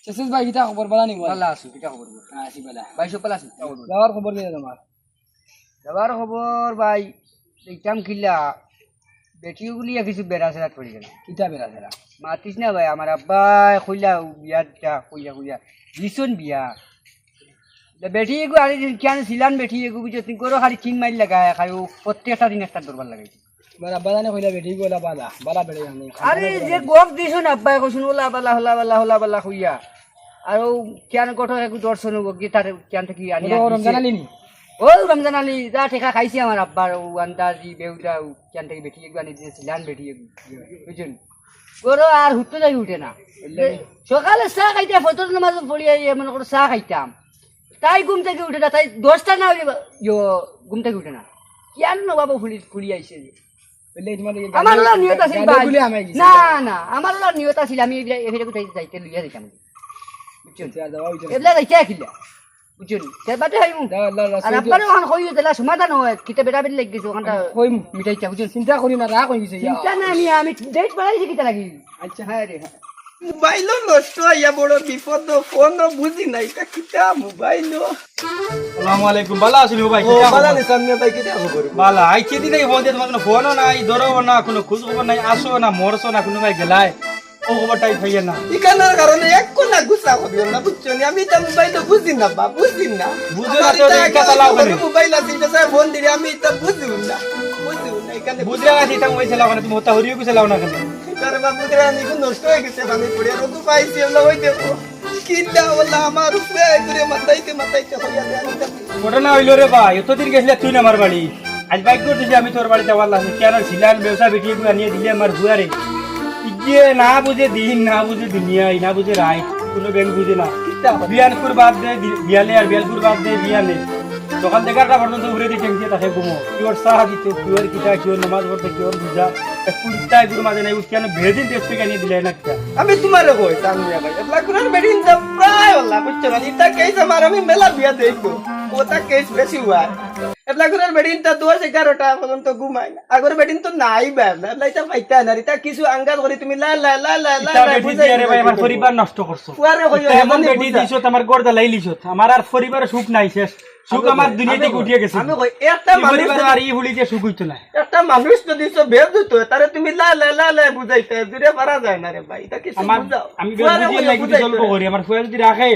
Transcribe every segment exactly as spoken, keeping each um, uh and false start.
শেষেস ভাই, কিতা খবর? বালা নি ভাই? বালা আছি, কিতা খবর? হ্যাঁ, আছি বালা। ভাই, সব বালা আছি, কিতা খবর? যাওয়ার খবর দিলে তোমার। যাওয়ার খবর ভাই, দেখতাম কিলা, বেটি ওগুলিয়া কিছু বেড়া সেরাত পড়ি গেল। কিতা বেড়া সেরা? মাতিস না ভাই, আমার আব্বা কইলা বিয়ার তা, কইয়া, কইয়া, দিছন বিয়া। তা বেটি এগু আনি দিন, কেন ছিলান বেটি এগু বুঝে, তুই করো খালি চিন মাইল লাগায়, খালি ও প্রত্যেকটা দিন একটা দরবার লাগাইছে। আমার আব্বা জানে কইলা বেটি গলা বালা, বালা বেড়ে জানে। আরে যে গপ দিছন আব্বায় কইছন, ওলা বালা, হলা বালা, হলা বালা কইয়া। আর ও কেন কত একটু দর্শন হবো, কি তার কেন থেকে আনি ওটা ও আনছে? রমজান আলী নি? ও রমজান আলী, যা টেকা খাইছি আমার আব্বার, ও আন্দাজি, বেউদা, ও কেন থেকে বেটি এগু আনি দিছে, ছিলান বেটি এগু, বুঝছেন? ওরও আর হুত্তো যাই উঠে না। সকালে চা খাইতে, ফজর নামাজ পড়িয়া, ইয়ে, মনে করো চা খাইতাম, তাই ঘুম থেকে উঠে না, তাই দশটা না হইলে বা-, ইয়ো, ঘুম থেকে উঠে না। কেন বাবা ফুলি, ফুলি আইছে যে? বুঝলে, তোমার এই আমার গালে, ওলা নিয়ত আছিল গালে ভাই। গুলি আমায় গেছে। না, না, আমার ওলা নিয়ত আছিল, আমি এগুলা, এগুলা কোথায় যাইতে লইয়া যাইতাম। বুঝছো? আচ্ছা, যাওয়া হইতো না। এবলা যাইতে আখিলা। বুঝছো নি? সে বাদে হইমু। যাও, আল্লাহ, আল্লাহ, আর সহ্য। আব্বারে ওখান কইও, তাহলে সমাধান হয়। কিতা বেটা বেটি লাগি গেছে, ওখানটা কইমু। মিটাইতা, বুঝছো? চিন্তা করি না, রাগ হয়ে গেছে, ইয়া। চিন্তা না নিয়ে আমি ডেট বাড়াইছি কিতা লাগি? আচ্ছা। হ্যাঁ রে, হ্যাঁ। মোবাইলও নষ্ট হইয়া বড় বিপদ, ফোনও বুঝি না, এটা কিতা মোবাইল? আসসালামু আলাইকুম, বালা আছইন নি ভাই? ও, কিতা বালা খবর? নি, সামনে ভাই, কিতা খবর? বালা, আইছি দিন এই ফোন দিয়া, তোমার কোনো ফোনও নাই, ধরো না, কোনো খোঁজ খবর নাই, আসো না, মরছো না, কোনো ভাই গেলায়, ও খবরটাই পাইয়া না। ইখানর কারণে এক কোনা গুছা করিও না, বুঝছো নি? আমি এটা মোবাইল বুঝি না বা, বুঝি না। বুঝো না আমার তো, এটা এটা চালাও কেনে? মোবাইল আছে, এটা ছাড়া ফোন দিলে আমি এটা বুঝি না, বুঝি না। এখানে বুঝলে না, এটা মোবাইল চালাও কেনে? তুমি ওটা হরিও চালাও না কেনে? আরে বাবা, বুঝলে না, এখন নষ্ট হয়ে গেছে, পানি পড়ে, আর ওকে পাইছি, আমরা ওই দেখো। কিল্লা ওলা আমার উপরে আই করে মাতাইতে মাতাইতে হইয়া যায়, আমি জানি। ঘটনা হইলো রে ভাই, এতদিন গেছিলে তুই না আমার বাড়ি, আজ বাইক করে দিছি আমি তোর বাড়িতে আবার লাগছে। কেন ছিলান ব্যবসা বেটি একটু আনিয়ে দিলে আমার বুয়ারে। ইগিয়ে না বুঝে দিন, না বুঝে দুনিয়া, না বুঝে রায়, কোনো ব্যাংক বুঝে না। কিতা? বিয়ানকুর বাদ দে দি-, বিয়ালে আর বিয়ালকুর বাদ দে বিয়ালে। সকাল এগারোটা পর্যন্ত উড়ে দিয়ে টেংকিয়ে তাকে ঘুমো। কি ওর চা দিত, কি ওর কিতা, কি ওর নামাজ পড়তে, কি ওর রোজা। এক কুড়িটা এগুর মাঝে নাই, উঠে কেন বেদিন দেশ থেকে আনিয়ে দিলে না কিতা? আমি তোমারে কই, সামনে ভাই। এবলা কুরার বেদিন তো প্রায় ওলা, বুঝছো না? ইটা কেস আমার, আমি মেলা বিয়া দেখবো। ওটা কেস বেশি হয়। এবলা কুরার বেদিন তো দশ এগারোটা পর্যন্ত ঘুমায় না। আগর বেদিন তো নাই বা, এবলা, এবলা ইটা পাইতা না। ইটা কিছু আঙ্গাজ করি তুমি লা, লা, লা, লা, লা, ইটা লা, বেটি বুঝাই দিয়া রে ভাই, আমার বুঝাই পরিবার নষ্ট করছো। ফুয়ারে কইও, তো এমন এমনে বেটি বুঝা। দিছো, তো আমার গর্দা লাইলিছো। আমার আর পরিবারে সুখ নাই, শেষ। সুখ আমি আমার কই, দুনিয়া আমি থেকে কই, উঠিয়া গেছে। আমি কই, একটা ই মানুষ পরিবার যদি, আর ই ফুলি যে সুখ হইতো না। একটা মানুষ যদি সব বেদ হইতো, তারে তুমি লা লা লা লা বুঝাইতে, জুড়ে পারা যায় না রে ভাই, এটা কিছু আমার, বুঝাও। আমি ফুয়ারে বুঝিয়ে কইও, নাই, কিছু বুঝাইতে। জল্প করি, আমার ফুয়া যদি রাখে,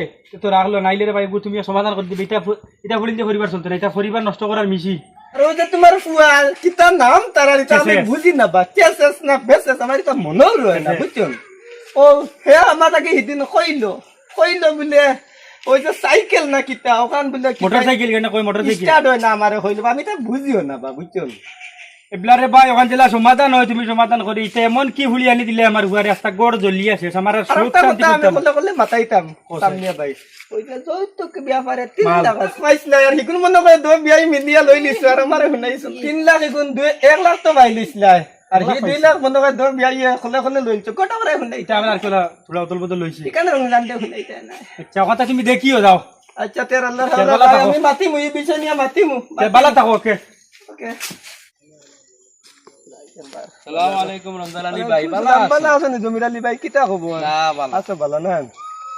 তো রাখলো, নাইলে রে ভাই, গো, তুমি সমাধান করে দিবে, এটা ফু-, এটা ফুলি যে পরিবার চলতো না, এটা পরিবার নষ্ট করার মিশি। আর ওই যে তোমার ফুয়া, কিতা নাম তার, আর এটা আমি শেষে। বুঝি না বা, কে শেষ না বেশেষ, আমার এটা মনেও রয় না, শেষে। বুঝছো? ও, হে আমার তাকে হিদিন কইলো, কইলো বুলে, ওই যে সাইকেল না কিতা, ওখান বুলে কিতা মোটরসাইকেল কেন কই মোটরসাইকেল? স্টার্ট হয় না আমারে কইলো, আমি তো বুঝিও না বা, বুঝছো? এবলারে ভাই, ওখান জেলা সমাধান হয়, তুমি সমাধান করি। ইতে এমন কি হুলি আনি দিলে আমার ঘরে, আস্তা গড় জ্বলি আছে, আমার আর আর সুখ একটা শান্তি কথা আমি করতাম। করলে করলে মাতাইতাম, ও, সামনে ভাই। ওই যে যৌতুক ব্যাপারে তিন মাল। লাখ পাইছিলা, আর হিগুন মনে করে দো বিয়াই মিলিয়া লই নিছো, আর আমারে হুনাইছো। তিন লাখ হিগুন দুই, এক লাখ তো ভাই লইছিলা। আর হি দুই লাখ মনে করে দো বিয়াই খলে খলে লইছো, গোটা করে হুনাই। এটা আমরা আর কি ওলা থোড়া উতল বদল লইছি। এখানে রমজান দে হুনাই দেয় না। আচ্ছা, কথা তুমি দেখিও যাও। আচ্ছা, তের আল্লাহর তে হাওলা বালা ভাই, থাকো। আমি মাতিমু, এই বিষয় নিয়ে মাতিমু। তে বালা থাকো, ওকে। ওকে। সালাম আলাইকুম রমজান আলী ভাই, ওয়ালাইকুম বালা সালাম, আছো? বালা আছো নি জমির আলী ভাই, কিতা খবর? না, বালা। আছো বালা না?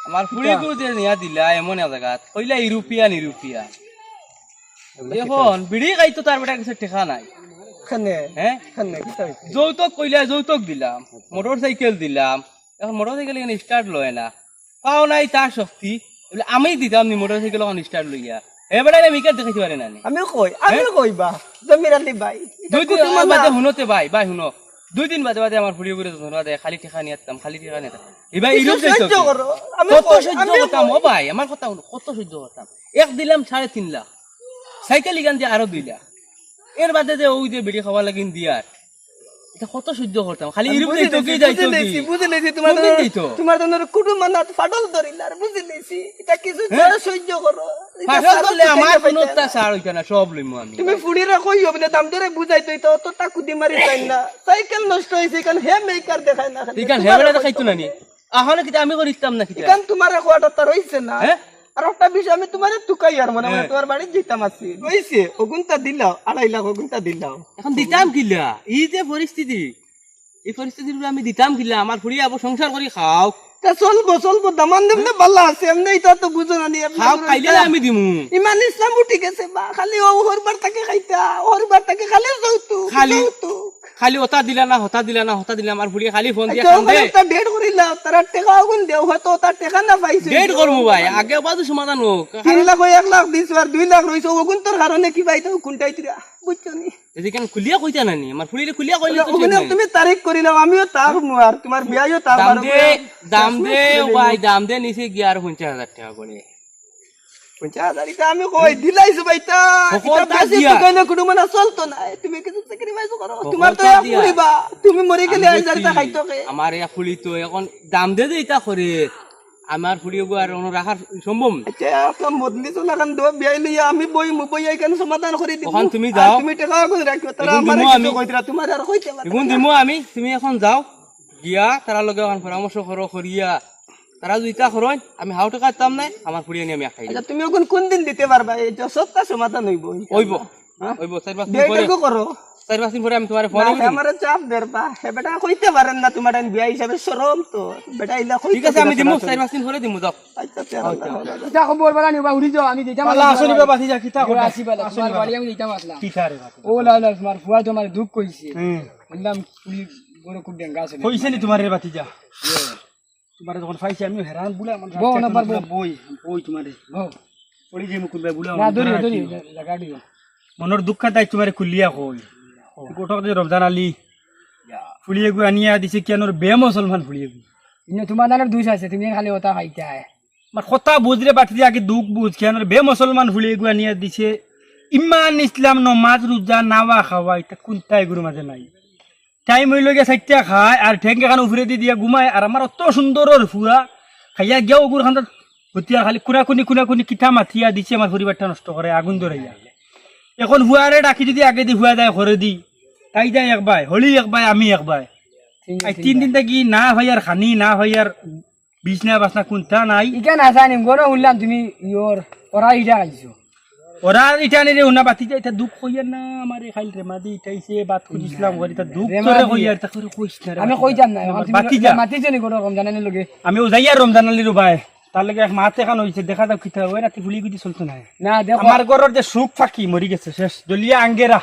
আমার ফুড়ি কিতা? গু যে নিয়া দিলা এমন এক জায়গাত, কইলা ইউরোপিয়ান, ইউরোপিয়ান। এখন বিড়ি খাইতো তার বেটার কাছে টেকা নাই। কেনে? হ্যাঁ? কেনে? কিতা হইছে? যৌতুক কইলা, যৌতুক দিলাম, মোটরসাইকেল দিলাম, এখন মোটরসাইকেল এখানে স্টার্ট লয় না। পাও নাই তার শক্তি, বলে, "আমি দিতাম নি মোটরসাইকেল ওখান স্টার্ট লইয়া।" হে বেটা, আমি কার দেখাইতে পারে না নি। আমি কই, আমি হ্যাঁ? কই বা, জমির আলী ভাই। এটা দুই দিন কুটুম বাদে না। হুনো তে ভাই, ভাই হুনো। দুই দিন বাদে বাদে আমার ফুড়ি ঘুরে ধরা দেয়, খালি টেকা নিয়ে আসতাম, খালি টেকা নিয়ে আসতাম। এ ভাই, কিছু ইরূপ যাইতো সহ্য কি? করো। আমি কত কই, সহ্য আমি করতাম, কই। ও ভাই, আমার কথা হুনো, কত সহ্য করতাম? এক দিলাম সাড়ে তিন লাখ। সাইকেল ইখান দিয়ে আরো দুই লাখ। এর বাদে যে ওই যে বিড়ি খাওয়া লাগিন দিয়ার, এটা কত সহ্য করতাম? খালি আমি ইরূপ বুঝি যাইতো, লেছি, কি যাইতো, বুঝি কি? লেছি, বুঝি লেছি, তোমার কোনদিন জন্য, যাইতো? তোমার জন্য কুটুম মানাত ফাটল ধরিল, আর বুঝি লেছি। এটা কিছু হ্যাঁ? জোরে সহ্য করো। এটা ফাটল সারা ধরলে তো আমার খাইতে কোনো পাইতে না। অত্যাচার হইতো না, সব লইমু আমি। তুমি ফুড়িরে কইও বলে দাম ধরে বুঝাইতো, এটা অত তাকু দি মারি চাই না। সাইকেল নষ্ট হইছে, কারণ হে মেকার দেখায় না খালি। ঠিক আছে, হে তোমার বেটা কইতো। দেখাইতো না নি? আহনে কিতা আমি করিতাম না কিতা? ইখান তোমার এক ওয়াটার তার হইছে না। হ্যাঁ? আর একটা বিষয় আমি তোমারে তুকাই আর মনে মনে হ্যাঁ। তোমার বাড়ি যাইতাম আছি। হইছে, ওগুনটা দিলাও, আড়াই লাখ ওগুনটা দিলাও। এখন দিতাম কিলা? এই যে পরিস্থিতি, এই পরিস্থিতির উপরে আমি দিতাম কিলা? আমার ফুড়ি আবার সংসার করি খাও। তা চলবো, চলবো, দামান দেমনে বালা আছে, এমনে ইতা তো বুঝো না নি, এমনে খাও, করে খাইলে ইতা। আমি দিমু। ইমান ইসলাম উঠি গেছে বা, খালি ও হরবার তাকে খাইতা, হরবার তাকে খালি যৌতুক, খালি, যৌতুক। খালি ওটা দিলা না, হতা দিলা না, হতা দিলা, আমার ফুড়িয়ে খালি ফোন দিয়া আচ্ছা, কান্দে। ওখানে একটা ডেট করিলা, তারা টেকা ওগুন দেও, হয়তো তার টেকা না পাইছে। ডেট করমু ভাই, আগে বাদে সমাধান হোক। তিন লাখ ওই এক লাখ দিছো আর দুই লাখ রইছে, ওগুন তোর কারণে কি পাইতো, কোনটাই তুরা, বুঝছো নি? এদিকে খুলিয়া কইতা না নি, আমার ফুড়িরে খুলিয়া কইলে তো ওখানে ঠিক নাই। তুমি তারিখ করি নাও, আমিও তার মুয়ার, তোমার বিয়াইও তার দাম বারো দে, মুয়ার। দাম দে, ও ভাই, দাম দে, নিচে গিয়া আর পঞ্চাশ হাজার টেকা করে। পঞ্চাশ হাজার ইটা আমি কই দিলাইছো ভাই, তা হকল ইটা তা বেশি দিয়া। তো কইলে কুনু মানে চলতো না। তুমি কিছু স্যাক্রিফাইস করো। হকল তোমার তো তা এক দিয়া। ফুড়ি বা, তুমি মরে গেলে আমি এক হাজার বুঝছি। টা খাইতো কে? আমার এক ফুড়ি তো এখন দাম দে দে ইটা করে। আমার ফুড়ি গো আর অন্য রাখার সম্ভব না। আচ্ছা, আপনার মদলি চলা কান দো বিয়াই লইয়া আমি বই মু বই এখানে সমাধান করে দিব। ওখান তুমি আর যাও। তুমি টাকা করে রাখিও, তারা এগুন আমার দিমু কিছু আমি। কইতরা, তোমার আর কইতে পারতাম এগুন না। দিমু আমি, তুমি এখন যাও। গিয়া তারা লগে এখন পরামর্শ করো, করিয়া তারা যদি ইতা করইন, আমি হাও টাকা দিতাম না, আমার ফুড়িয়ে নিয়ে আমি আটকাই আচ্ছা, দিই। তুমি এখন কোন দিন দিতে পারবা? এই যে সবটা সমাধান হইব, হইব। হ্যাঁ? হইব, চার পাঁচ দিন ডেট পরে। এগো করো। চার পাঁচ দিন পরে আমি তোমারে ফোন না, দিমু। আমারে চাপ দের বা। হে বেটা কইতে পারেন না, তোমার আমি বিয়া হিসাবে শরম তো। বেটা ইলা কইতে ঠিক আছে, আমি পারে দিমু, না। চার পাঁচ দিন পরে দিমু, যাও। আচ্ছা, আচ্ছা, আল্লাহ, আল্লাহ। ইটা খবর বালা নিবা, উড়ি যাও, আমি দিতাম বালা, আসলাম। আসো নিবা, বাতি যা, কিতা ও, করবা? আসি বালা, আসো তোমার নিবা। বাড়ি আমি দিতাম আসলাম। কিতা রে বাতি? ও লা লা, তোমার ফুয়া তোমার দুখ কইছে। হুম। বললাম, তুমি বড় খুব ডেঙ্গা আছে। কইছে নি তোমার রে বাতি যা? ইয়ে। তোমারে যখন পাইছি আমি হেরান বুলে আমার বউ না পারবো। বই, বই তোমারে। বউ। পড়ি যে মুকুল ভাই বুলে না, আমার ধরি, ধরি, ধরি। জাগা দিও। মনর দুঃখ তাই তোমারে খুলিয়া কই। ও। ঘটক যে রমজান আলী। ইয়া। ফুড়ি এগু আনিয়া দিছে কি আনোর বে মুসলমান ফুড়ি এগু। ইনো তোমার নানোর দুষ আছে, তুমি খালি ওটা খাইতে হয়। আমার কথা বুঝ রে বাটি আগে দুখ বুঝ, কি আনোর বে মুসলমান ফুড়ি এগু আনিয়া দিছে। ইমান ইসলাম নমাজ রোজা নাওয়া খাওয়া, ইটা কোনটা এগুর মাঝে নাই? টাইম হইল গিয়া চাইরটা খায়, আর ঠেঙ্গে খান উপরে দি দিয়া ঘুমায়, আর আমার অত সুন্দর ওর ফুয়া, খাইয়া গিয়া ওগুর খান্দাত হতিয়া খালি কুনাকুনি, কুনাকুনি কিতা মাতিয়া দিছে আমার পরিবারটা নষ্ট করে, আগুন ধরাইয়া। এখন ফুয়ারে ডাকি যদি আগে দি ফুয়া যায় ঘরে দি, তাই যায় এক বায়, হলি এক বায়, আমি এক বায়। ঠিক আছে, আই তিন দিন থাকি না হয় আর খানি, না হয় আর বিছনা বাসনা কোনটা নাই। ইখান আসানি, গরো শুনলাম তুমি ইয়োর ওরা ইটা খাইছো। ওরা ইটা নি রে, উনা বাতি যা, ইটা দুখ কইয়ার না, আমারে খাইল রে মাদি, ইটা ইসে বাত খুঁজিছিলাম, ওর ইটা দুখ রে তোরে মাদি। কইয়ার, ইটা করে কইস না রে আমি বাতি কইতাম যা। না, আমার এখন তুমি বাতি যা। মাতি জানি গরো রমজান আলীর লগে। আমি ও যাইয়া রমজান আলীর ভাই, তার লগে এক মাত এখান হইছে, দেখা যাক কিতা হয়, রাতি ফুলি গুটি চলতো না। না, দেখো। আমার ঘরর যে সুখ ফাঁকি মরি গেছে, শেষ। জ্বলিয়া আঙ্গেরা,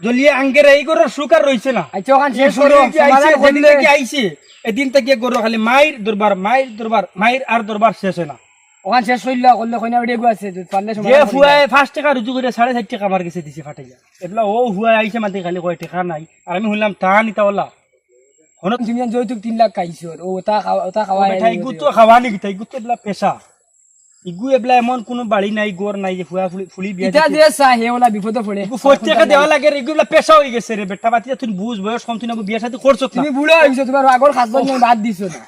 জ্বলিয়া আঙ্গেরা, এই ঘরর সুখ আর রইছে না। আচ্ছা, ওখান শেষ করো, সমাধান করলে। যেদিন থাকি আইছে, এদিন থাকি ঘরো খালি মাইর দরবার, মাইর দরবার, মাইর আর দরবার শেষ হয় না। ওখান শেষ করলে, করলে কইনা বেটি এগু আছে, যদি পারলে যে সমাধান করি ফুয়ায় দাও। পাঁচ টেকা রুজি করে সাড়ে চাইর টেকা আমার গেছে দিছে ফাটাইয়া। এবলা ও ফুয়ায় আইছে মাতে খালি কয় টেকা নাই। আর আমি শুনলাম তা নিতা ওলা। হনো তুমি যৌতুক তিন লাখ খাইছো, ও ওটা খাওয়া, ওটা ও খাওয়া বেটা, এনে ইগু দিও। তো খাওয়া নি কিতা, ইগু তো এবলা পেশা। ইগু এবলা এমন কোনো বাড়ি নাই, ঘর নাই যে ফুয়া ফুলি, ফুলি বিয়া ইটা দিতে। যে চা, হে ওলা বিপদে পড়ে। ইগু ফোর টেকা দেওয়া লাগে রে, ইগু এবলা পেশা হয়ে গেছে রে বেটা, বাতি যা তুই বুঝ, বয়স কম, তুই না বিয়া শাদী করছত না। তুমি বুড়া হয়ে গেছো, তোমার আগর কাজ বাজ নাই, বাদ দিছো না।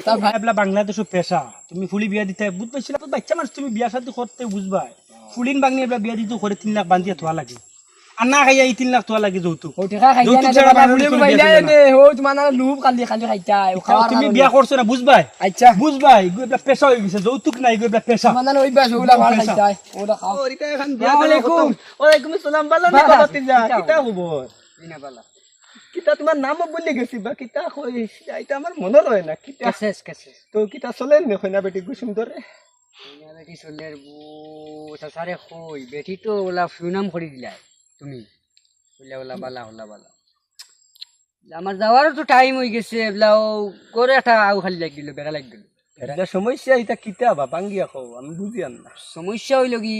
তা ভাই। এবলা বাংলাদেশও পেশা, তুমি ফুলি বিয়া দিতে বুঝ পাইছিলা, তো বাচ্চা মানুষ তুমি বিয়া শাদী করতে বুঝবায়। ফুলিন বাগনি এবলা বিয়া দিতে করে তিন লাখ বান্ধিয়া থোয়া লাগে। আর না খাইয়া এই তিন লাখ থোয়া লাগে যৌতুক। ও টেকা খাইয়া যৌতুক না ছাড়া টেকা বাংলাদেশে ফুলি কোনো বিয়া ভাইয়া চলে না। এনে, ও তোমার না লুপ খালি, খালি খাইতায়, ও খাওয়ার তুমি কারণে। বিয়া করছো না, বুঝবায়? আচ্ছা। বুঝবায়, ইগু এবলা পেশা হয়ে গেছে, যৌতুক নাই, ইগু এবলা পেশা। তোমার না ওই বাস, ওগুলা ভালো পেশা। খাইতায়, ওগুলা খাও। ওর ইটা এখন বিয়া আসসালামু আলাইকুম। ওয়ালাইকুম সালাম, ভালো নি বাবা, বাবা, তিন যা, কিতা খবর? এই না বালা। কিতা তোমার নামও ভুলি গেছি বা কিতা কইস? ইটা আমার মনে রয় না। কিতা? Cases, cases. তো কিতা চলের নি কইনা বেটি গু সুন্দরে? কইনা বেটি চলের বু, চাচারে কই, বেটি তো ওলা সুনাম করি দিলায় তুমি। ওলা, ওলা, বালা, ওলা, বালা। আমার যাওয়ারও তো টাইম হয়ে গেছে, এবলা ও ঘরে একটা আউ খালি লাগিল, বেড়া লাগিল। এটা সমস্যা, এটা কিতা বা ভাঙ্গিয়া কও, আমি বুঝিয়ার না। সমস্যা হইল কি,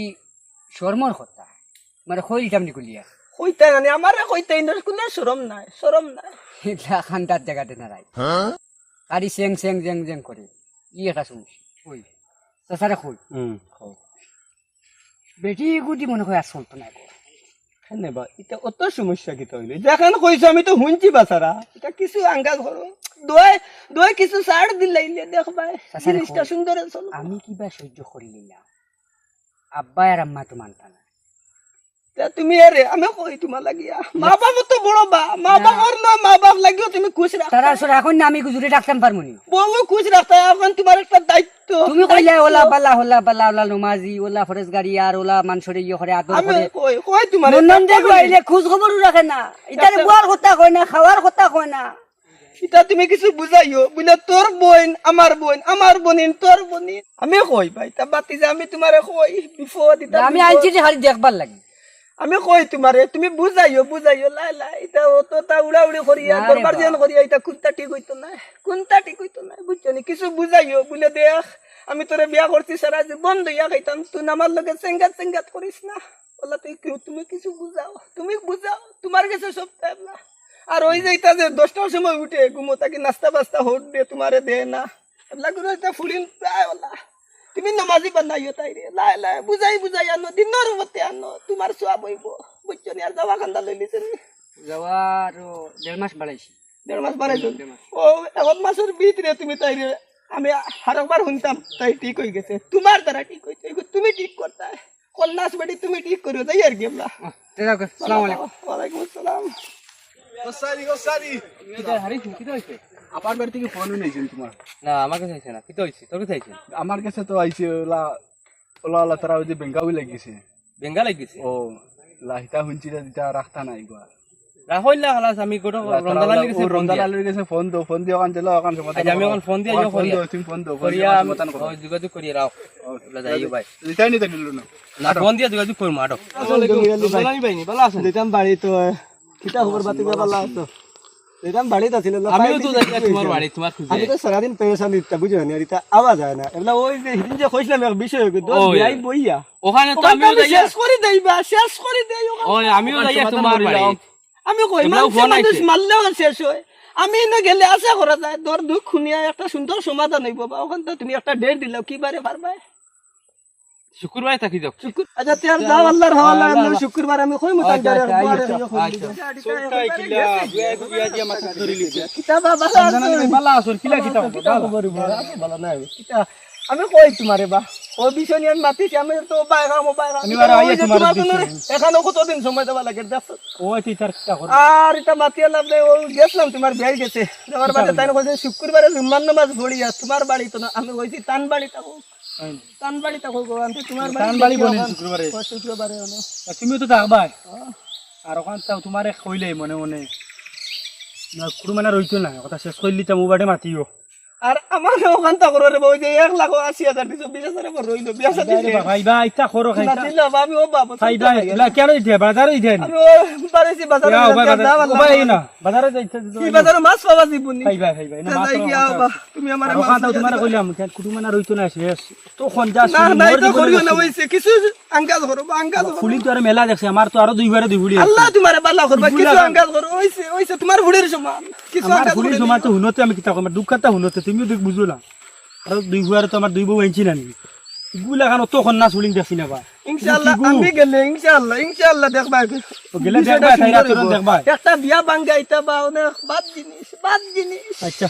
শরমর কথা। মানে কই দিতাম নি খুলিয়া। কইতায় না নি, আমারে কইতায় না, কোনো শরম নাই, শরম নাই। এটা খান্দার জায়গাতে না রাই। হ্যাঁ? খালি সেং, সেং, জেং, জেং করে। ই একটা সমস্যা। কই? চাচারে কই? হুম, কও। বেটি গুটি মনে হয় আর চলতো না গো। কেনে বা, এটা অত সমস্যা কিতা হইল? যেখান কইছো আমি তো শুনছি বাসারা। এটা কিছু আঙ্গাজ করো। দোয়, দোয় কিছু ছাড় দিলাইলে দেখবায়। চাচারে জিনিসটা কই? সুন্দর চলো। আমি কিবা সহ্য করি নিলাম। আব্বা আর আম্মা তো মানতা না। তে তুমি এরে, আমি কই তোমার লাগিয়া। মা বাবা তো বড় বা, মা না। বাবার না, মা বাপ লাগিও তুমি খুশ রাখো। তারা সব এখন না আমি গুজুরে ডাকতাম পারমু নি। বউ খুশ রাখতে এখন তোমার একটা দায়িত্ব। তুমি কইলে দায়িত্ব। ওলা বালা, ওলা বালা, ওলা নমাজি, ওলা ফরেজগারি আর ওলা মানষরে ইয়ে করে আদর আমি করে। কই, কই তোমার নন্দন একটা যে বলি। কইলে খোঁজ খবরও রাখে না। ইতারে একটা বুয়ার কথা কয় না, খাওয়ার কথা কয় না। ইতা তুমি কিছু বুঝাইও, বুলে তোর বইন আমার বইন, আমার বইন তোর বইন। আমি কই ভাই, ইতা বাতি যে আমি তুমারে কই, বিপদ ইতা না, আমি বিপদ। আনছি যে খালি দেখবার লাগি। আমি কই তুমারে, তুমি বুঝাইও, বুঝাইও, লাই লাই, ইতা অততা উড়াউড়ি করিয়া, না রে দরবার বা। যেন করিয়া, ইতা কুনতা ঠিক অইতো নায়, কুনতা ঠিক অইতো নায়, বুঝছো নি? কিছু বুঝাইও, বুলে দেখ, আমি তোরে বিয়া করছি, সারা জীবন দইয়া খাইতাম, তুই আমার লগে চেঙ্গাত চেঙ্গাত করিস না। ওলা তুই কি, তুমি কিছু বুঝাও, তুমি বুঝাও, তুমার গেছে সব টাইম না। আর ওই যে ইতা যে দশটার সময় উঠে, ঘুমো থাকি নাস্তা বাস্তা হোট দে, তুমারে দে না। এবলা করে ইতা ফুড়িন প্রায় ওলা। তুমি নমাজি বানাইও তাইরে, লাই লাই, বুঝাই বুঝাই আনো, দিনর মতে আনো, তুমার সওয়াব অইবো। বুঝছো নি? আর যাওয়া কান্দা লইলিছে নি? যাওয়া আরো দেড় মাস বাড়াইছি। দেড় মাস বাড়াইছো? দেড় মাস। ও, এক মাসর ভিতরে তুমি তাইরে, আমি আরকবার হুনতাম, তাই ঠিক অইগেছে। তুমার দ্বারা ঠিক অইছে, এগু তুমি ঠিক করতায়। কন্যাস বেটি তুমি ঠিক করিও, যাই আর কি আমরা। তে যাও, আসসালামু আলাইকুম। ওয়ালাইকুম আসসালাম। ও সারি, ও সারি। কিতা হারি, কিতা অইছে? আপার বাড়ি থাকি ফোন আইছে তুমার? না, আমার গেছে আইছে না। কিতা অইছে? তোর গেছে আইছে? আমার গেছে তো আইছে, ওলা, ওলা, ওলা, তারা ওই যে বেঙ্গা অই লাগিছে। বেঙ্গা লাগিছে? ও, লাহিতা হুনছি রে, ইতা রাখতা নাই গো। রাখইন না, খালাস, আমি গোটা ওলা, তারা রমজান ওলা, আলীর গেছে ও ফোন রমজান দিয়া। আলীর গেছে ফোন দেও, ফোন দিয়া ওখান চলো, ওখান সমাধান আচ্ছা, আমি করো। ওখান ফোন দিয়া, ওখান ইয়ে ফোন করিয়া। দেও, তুমি ফোন দেও, ফোন করিয়া দেও, আমি, সমাধান করো। ও, যোগাযোগ করিয়া রাও। ও, ওলা যাইও ভাই। রিটার্ন নিতে নিল না। না, আটো। ফোন দিয়া যোগাযোগ করমু, আটো। আসসালামু আলাইকুম। রমজান আলী ভাই নি, ভালা আছইন? দিতাম বাড়ি তো, কিতা খবর বাতি বা, ভালা আছো? দিতাম বাড়িত আছিল, আল্লাহ আমিও তো পাইলে যাই কি তুমার হইছে? বাড়ি, তুমার খুঁজে। আমি তো সারাদিন পেরেশান দিতা, বুঝো নি? আর ইতা আওয়া যায় না। এবলা ওই যে হিদিন যে কইছিলাম এক বিষয়, দশ ওই। বিয়াই বইয়া। ওখানে তো ওখান আমিও তো আমি যাই। শেষ করি দেই বা, শেষ করি দেই ওখান। ওই, আমিও ওখান যাই সমাধান তুমার করি বাড়ি। লাও। আমি কই, এবলা মানুষে ফোন মানুষ আইছে। মারলেও শেষ হয়। আমি ইনো গেলে আশা করা যায়, তোর দুঃখ হুনিয়া একটা সুন্দর সমাধান অইবো বা। ওখান তো তুমি একটা ডেট দিলাও, কি বারে পারবায়? শুক্রবারে থাকি যাও। শুক্র-, আচ্ছা, তে আর যাও, আল্লাহর হাওলা, আল্লাহ, আল্লাহ। শুক্রবার আমি কইমু, আচ্ছা, তাই আচ্ছা, আচ্ছা, আচ্ছা। কিতা বাবা, রমজান আলী ভাই, ভালা আছইন? কিলা কিতা খবর? কিতা ভালা। খবর, ভালা নাই। কিতা, আমি কই তুমারে বা, ও বিষয় নিয়া আমি মাতিছি, আমি তো বাইরে, আমি বাইরে। আমি আর আইয়া ওই যে তুমার তুমার দিছি। জন্য এখানো কতদিন সময় দেওয়া লাগে, দেখো। ও, আচ্ছা, ইতার কিতা খবর? আর ইতা মাতিয়া লাভ নাই, ও গেছিলাম তুমার বিয়াই গেছে। আমার কিতা বাড়িত তাই না কইছে, শুক্রবারে জুম্মার নামাজ পড়িয়া তুমার বাড়িত না, আমি কইছি তান বাড়িত থাকো। তান বাড়ি থাকো গো, আমি তো তুমার বাড়ি তান বাড়ি দেখি বলেন ওখান। শুক্রবারে। ও, শুক্রবারে হলো। তা তুমিও তো থাকবায়। হ্যাঁ। আর ওখান তাও তুমারে কইলে মনে মনে। না, কুরু মানে রইতো না, কথা শেষ করিলি তা মুবাটে মাতিও। আর আমার ওখান তা করো রে বাবা, ওই যে এক লাখ আশি হাজার দিছো, বিশ হাজার এবার রইলো, বিশ হাজার আরে দিছে। বাবা, ভাই, ভাই, ইতা করো খাই। না দিলে বাবা, আমি ও বাবা, ভাই, ভাই, না, কেন দিতে? বাজারে দিতে নি? আমি ও বাড়াইছি বাজারে ইয়া, দিলাম, ভাই, কেন বাজারে, দাম ও আল্লাহ ভাই, এই ভালো। না, বাজারে যাইতে দিতে কি ভাই। বাজারে মাছ পাওয়া যাইব নি? ভাই, ভাই, ভাই, ভাই, না, তা মাছ যাই পাওয়া কি মাছ আবার? পাওয়া। তুমি আমার আর মাছ ওখান তো দিতে তুমারে না। কইলাম, কেন কুটুম মানে রইতো না, শেষ। তো কোন যা না, শুনি, না, মোর এটা জীবনে করিও না, দেখছি। ওইছে, কিছু আঙ্গাজ করো, বা আঙ্গাজ করো। ফুলি তো আর মেলা দেখছে, আমার তো আরো দুইবারে দুই ফুলি আছে। আল্লাহ তুমারে বালা করবা, দুই কিছু লাখ। আঙ্গাজ করো, ওইছে, ওইছে, তুমার ফুড়ির সমান। কিছু আমার আঙ্গাজ ফুলির করো সমান না। তো হুনতে আমি কিতা কইমু, দুঃখ কথা হুনতে, তুমিও দেখ বুঝো না। আরো দুই ফুয়ারে তো আমার দুই বউ আনছি না নি। ইগুলা খান তো কন্যা ফুলিং দেখছি না বা। ইনশাআল্লাহ, কি গো? আমি গেলে ইনশাআল্লাহ, ইনশাআল্লাহ দেখবা। ও গেলে বিষয়টা দেখবা, তাই সুন্দর রাতে হইব। দেখবা। একটা বিয়া ভাঙ্গাইতা বা অনেক বাদ জিনিস, বাদ জিনিস। আচ্ছা।